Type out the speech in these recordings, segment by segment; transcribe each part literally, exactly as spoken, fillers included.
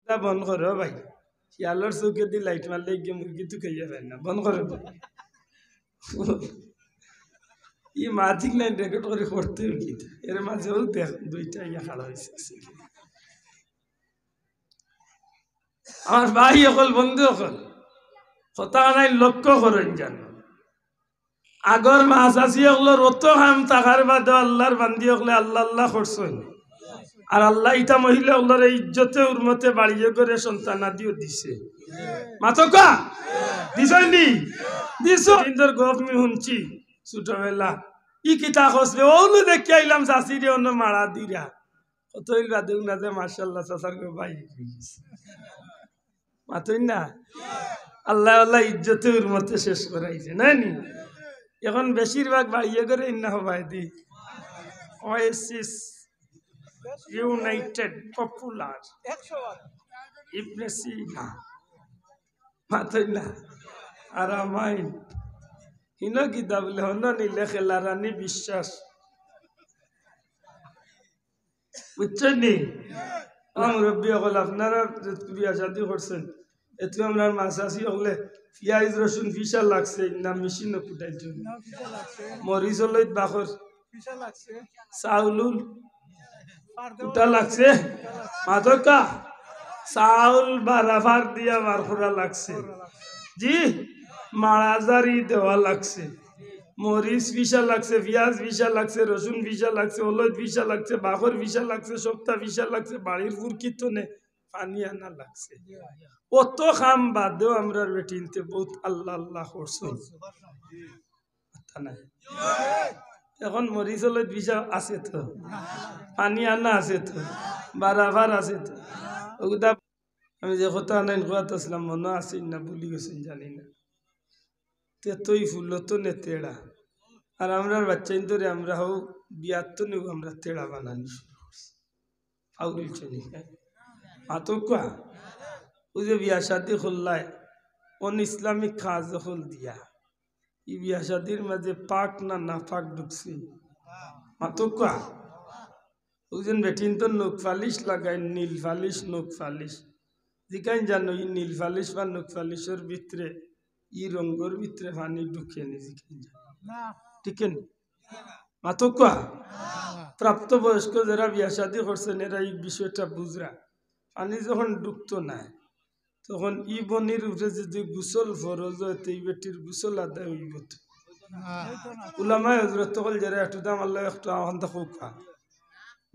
তা বন্ধ করো ভাই, শিয়ালর চউখেদি লাইট মারলে গিয়া মুরগি তো খাইয়া পায় না, বন্ধ করো। ই মাতিক নাই রেকর্ড করি করতে হইল কি? এর মাঝেও দেখ দুইটা ইয়া খাড়া হইছে। আমার ভাই অকল, বন্ধু অকল, কথা নাই লক্ষ্য করইন জানো। আগর মা চাচি অকলর অত কাম থাকার বাদে আল্লাহর বান্দি অকলে আল্লাহ আল্লাহ করছইন। আর আল্লাহ ইতা মহিলা অকলরে ইজ্জতে উরমতে বাড়িয়ে করে সন্তানাদিও দিছে। মাতকা? দিছইন নি? দিছো। ইন্দর গপ মি হুনছি ছোটবেলা। ই কিতা খসবে? অউলো দেখি আইলাম চাচিরে অন্য মারা দিরা। কত হইল বাদে উনা যে মাশাআল্লাহ চাচার গো ভাই। মাতইন না? আল্লাহ আল্লাহ ইজ্জতে উরমতে শেষ করাইছে, না নি? এখন বেশিরভাগ বাড়িয়ে করে ইন্না হবায় দি। ওয়েসিস, ইউনাইটেড, পপুলার, ইবনে সিনা। মাতইন না? আর আমাইন। হিনো কিতা বলে, হনো নিলে খেলা রানী বিশ্বাস। বুঝছইন নি? আমার মুরব্বি অকল, আপনারা যে বিয়া শাদি করছইন, এতে আমরার মা চাচি অকলে পিয়াজ রসুন পিসা লাগছে, না মেশিনো কুটাইছইন? মরিচ হলুদ বাখর, চাউল উল কুটা লাগছে, মাতকা, চাউল বারাফার দিয়া বার করা লাগছে, জি, মাড়া জারি দেওয়া লাগছে। মরিচ পিসা লাগছে, পিয়াজ পিসা লাগছে, রসুন পিসা লাগছে, হলুদ পিসা লাগছে, বাখর পিসা লাগছে, সবতা পিসা লাগছে, বাড়ির ফুরকিত থনে পানি আনা লাগছে। অত কাম বাদেও আমরার বেটিন্তে বউত আল্লাহ আল্লাহ করছইন। কথা নাই। এখন মরিচ হলুদ পিসা আছে তো, পানি আনা আছে তো, বারাফার আছে তো। ওগুদা আমি যে কথা আনাইন কওয়াত আছলাম, মনো আছে না, ভুলি গেছইন জানি না। তেতই ফুলতো নে তেড়া। আর আমরার বাচ্চাইন্তরে আমরা হউ বিয়াত থনেউ আমরা তেড়া বানানি শুরু করছি। ফাউরিল চলি। মাতকা? ওই যে বিয়া শাদি করলায়, অন ইসলামিক কাজ অকল দিয়া। ই বিয়া শাদির মাঝে পাক না নাপাক ঢুকছে? মাতকা? ওই যে বেটিন্তর নখ পালিশ লাগাইন, নীল পালিশ, নখ পালিশ। জিকাইন জানো, ই নীল পালিশ বা নখ পালিশর ভিতরে, ই রঙর ভিতরে পানি ঢুকে নি, জিকাইন জানো? না। ঢুকে নি? মাতকা? প্রাপ্তবয়স্ক যেরা বিয়া শাদি করছইন, এরা ই বিষয়টা বুঝরা। পানি যখন ঢুকতো নায়, তখন ই বনির উপরে যদি গোসল ফরজ অয়, তে ই বেটির গোসল আদায় অইবো তো? না। উলামায়ে হজরত অকল যেরা একটু দাম আল্লাহ একটু আওয়ান্তা কউক্কা।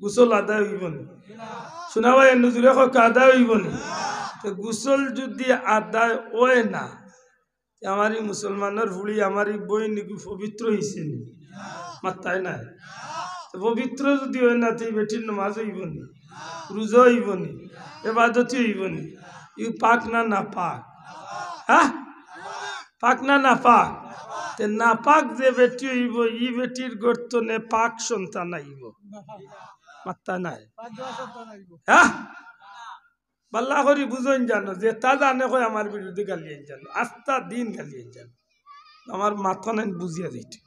গোসল আদায় অইবো নি? শোনা ভাই, নজরে কউক্কা আদায় অইবো নি? তে গোসল যদি আদায় অয় না, তে আমার ই মুসলমানর ফুড়ি, আমার ই বইন ইগু পবিত্র অইছে নি? মাত্তায় নায়। তে পবিত্র যদি অয় না, তে ই বেটির নমাজ অইবো নি? রোজা অইবো নি? এবাদতি অইবো নি? ই পাক না নাপাক? হ্যাঁ? পাক না নাপাক? তে নাপাক যে বেটি অইবো, ই বেটির গর্ত থনে পাক সন্তান আইবো। মাত্তায় নায়। হ্যাঁ? বালা করি বুঝইন জানো, যেতা জানে কয় আমার বিরুদ্ধে গালিয়াইন জানো, আস্তা দিন গালিয়াইন জানো। আমার মাথা নাই বুঝিয়া যাইতে।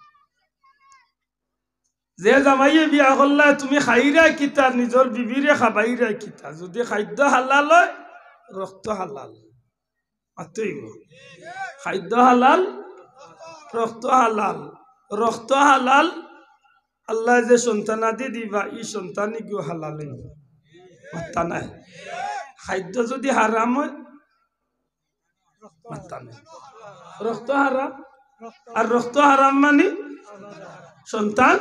যে জামাইয়ে বিয়া করলায়, তুমি খাইরায় কিতা, নিজর বিবিরে খাবাইরায় কিতা? যদি খাদ্য হালাল অয়, রক্ত হালাল। মাততে অইবো। খাদ্য হালাল, রক্ত হালাল, রক্ত হালাল। আল্লায় যে সন্তানাদি দিবা, ই সন্তান ইগু হালাল অইবো। মাত্তা নাই। খাদ্য যদি হারাম অয়, মাত্তা নাই। রক্ত হারাম, আর রক্ত হারাম মানি সন্তান।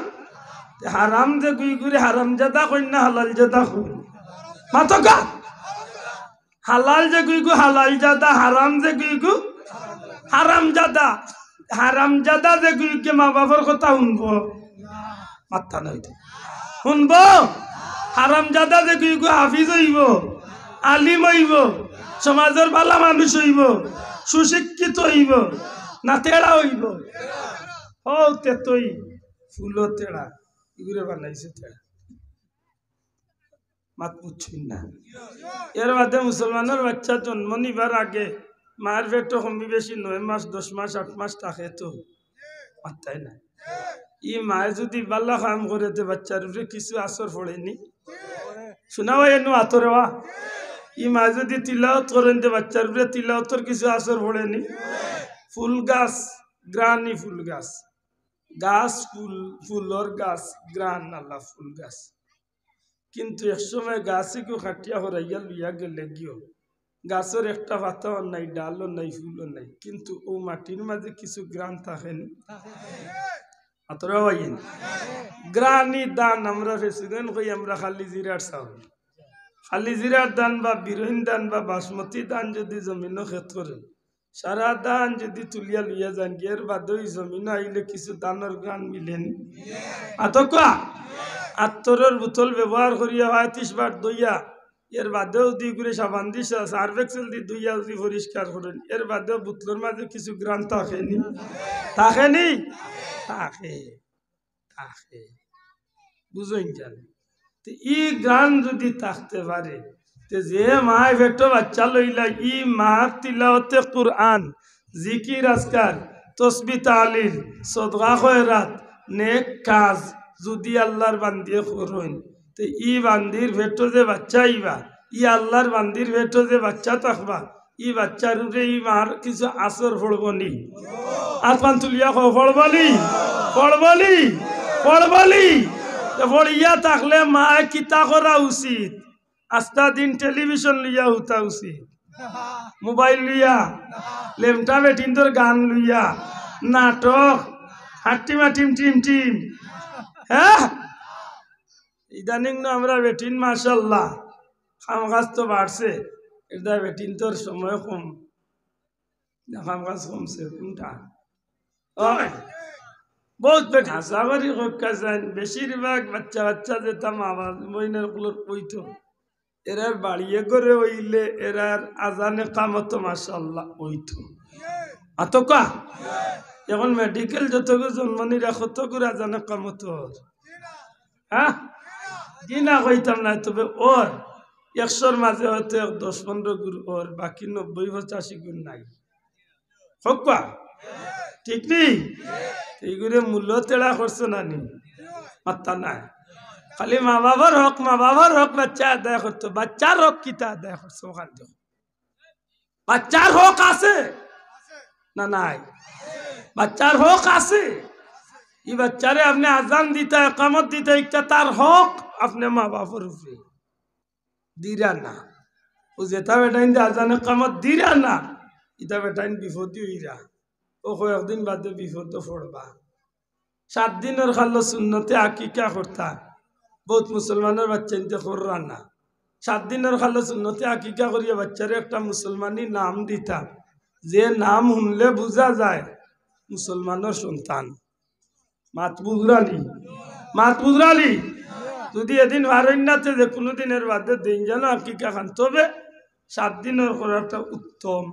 তে হারাম যেগু ইগুরে হারামজাদা কইন না হালালজাদা কইন? মাতকা। হালাল যেগু ইগু হালালজাদা, হারাম যেগু ইগু হারামজাদা। হারামজাদা যেগু ইগে মা বাপর কথা হুনবো? মাত্তা নাই তো। হুনবো? হারামজাদা যেগু ইগু হাফিজ অইবো, আলিম অইবো, সমাজর বালা মানুষ অইবো, সুশিক্ষিত অইবো, না তেড়া অইবো? ও তেতই ফুলো তেড়া, ইগুরে বানাইছে তেড়া। মাত বুঝছইন না। এর বাদে মুসলমানর বাচ্চা জন্ম নিবার আগে মার পেটো কমি বেশি নয় মাস, দশ মাস, আট মাস থাকে তো। মাত্তায় না। ই মায়ে যদি বালা কাম করে, তে বাচ্চার উপরে কিছু আসর পড়ে নি? শোনা ভাই, এনু আতরে ওয়া। ই মায় যুদি তিলাওত করইন, তে বাচ্চার উপরে তিলাওতর কিছু আসর পড়েনি? ফুল গাছ, গ্রানি ফুল গাছ, গাছ ফুল, ফুলর গাছ, গ্রান আলা ফুল গাছ। কিন্তু এক সময় গাছ ইগু কাটিয়া হরাইয়া লইয়া গেলে গিও, গাছর একটা পাতাও নাই, ডালও নাই, ফুলও নাই, কিন্তু অউ মাটির মাঝে কিছু গ্রান থাকেনি? আতরা ভাইন, গ্রানি ধান আমরা ফেসুগেন কই আমরা খালি জিরার চাউল, খালি জিরার ধান বা বিরইন ধান বা বাসমতি ধান যুদি জমিনো খেত করে, সারা ধান যুদি তুলিয়া লইয়া যাইন, এর বাদে ওই জমিনো আইলে কিছু ধানর গ্রান মিলেনি? আতকা আত্তরর বোতল ব্যবহার করিয়া পঁয়ত্রিশ বার ধইয়া, এর বাদেও দুই গুড়ে সাবান দি সা-, সার্ফ এক্সেল দি ধইয়া যুদি পরিষ্কার করইন, এর বাদেও বোতলর মাঝে কিছু গ্রান থাকেনি? থাকেনি? থাকে, থাকে। বুঝইন জানি? তে ই গ্রান যুদি থাকতে পারে, তে যে মায় পেটো বাচ্চা লইলা, ই মার তিলাওতে কুরআন, জিকির আজকার, তসবি তাহলিল, সদকা খয়রাত, নেক কাজ যুদি আল্লার বান্দিয়ে করইন, তে ই বান্দির পেটো যে বাচ্চা আইবা, ই আল্লার বান্দির পেটো যে বাচ্চা থাকবা, ই বাচ্চার উপরে ই মার কিছু আসর পড়বনি? আতখান তুলিয়া কও, পড়বনি? পড়বনি? পড়বনি? তে পড়িয়া থাকলে মায় কিতা করা উচিত? আস্তা দিন টেলিভিশন লইয়া হুতা উচিত, মোবাইল লইয়া, লেমটা বেটিন্তর গান লইয়া, নাটক, হাট্টিমা টিম টিম টিম, হ্যাঁ? ইদানিং নু আমরা বেটিন মাশাআল্লাহ, কাম কাজ তো বাড়ছে, এরদায় বেটিন্তর সময় কম, না কাম কাজ কমছে কোনটা? ওই, বহুত বেট হাছা করি কইক্কা যাইন, বেশিরভাগ বাচ্চা কাচ্চা যেতা মা বাপ বইনর কুলর অইতো, এরার বাড়িয়ে ঘরে অইলে এরার আজানে কামতো মাশাআল্লাহ অইতো। আতকা, এখন মেডিকেল যতগু জন্ম নিরা কতগুর আজানে কামতো অর? হ্যাঁ? জি না কইতাম না, তবে অর একশোর মাঝে হয়তো এক দশ পনেরো গুর অর, বাকি নব্বই পঁচাশি গুর নাই। হক্কা? ঠিক নি? এইগুরে মূল্য তেড়া করছে না নি? মাত্তা নাই। খালি মা বাবার হক, মা বাবার হক বাচ্চা আদায় করতো, বাচ্চার হক কিতা আদায় করছে ওখান থেকে? বাচ্চার হক আছে না নাই? বাচ্চার হক আছে। ই বাচ্চারে আপনে আজান দিতা, একামত দিতা, ইটা তার হক, আপনে মা বাপর উপরে দিরা না। ও যেতা বেটাইন দে আজান একামত দিরা না, ইতা বেটাইন বিপদি অইরা। ও কয়েকদিন বাদে বিপদো পড়বা। সাত দিনর খালো সুন্নতে আকিকা করতা, বহুত মুসলমানর বাচ্চাইন্তে কররা না। সাত দিনর খালো সুন্নতে আকিকা করিয়া বাচ্চারে একটা মুসলমানি নাম দিতা, যে নাম হুনলে বুঝা যায় মুসলমানর সন্তান। মাত বুঝরানি? মাত বুঝরানি? যুদি এদিন পারইন না, তে যে কুনু দিন এর বাদে দেইন যেন আকিকা খান। তবে সাত দিনর করাটা উত্তম।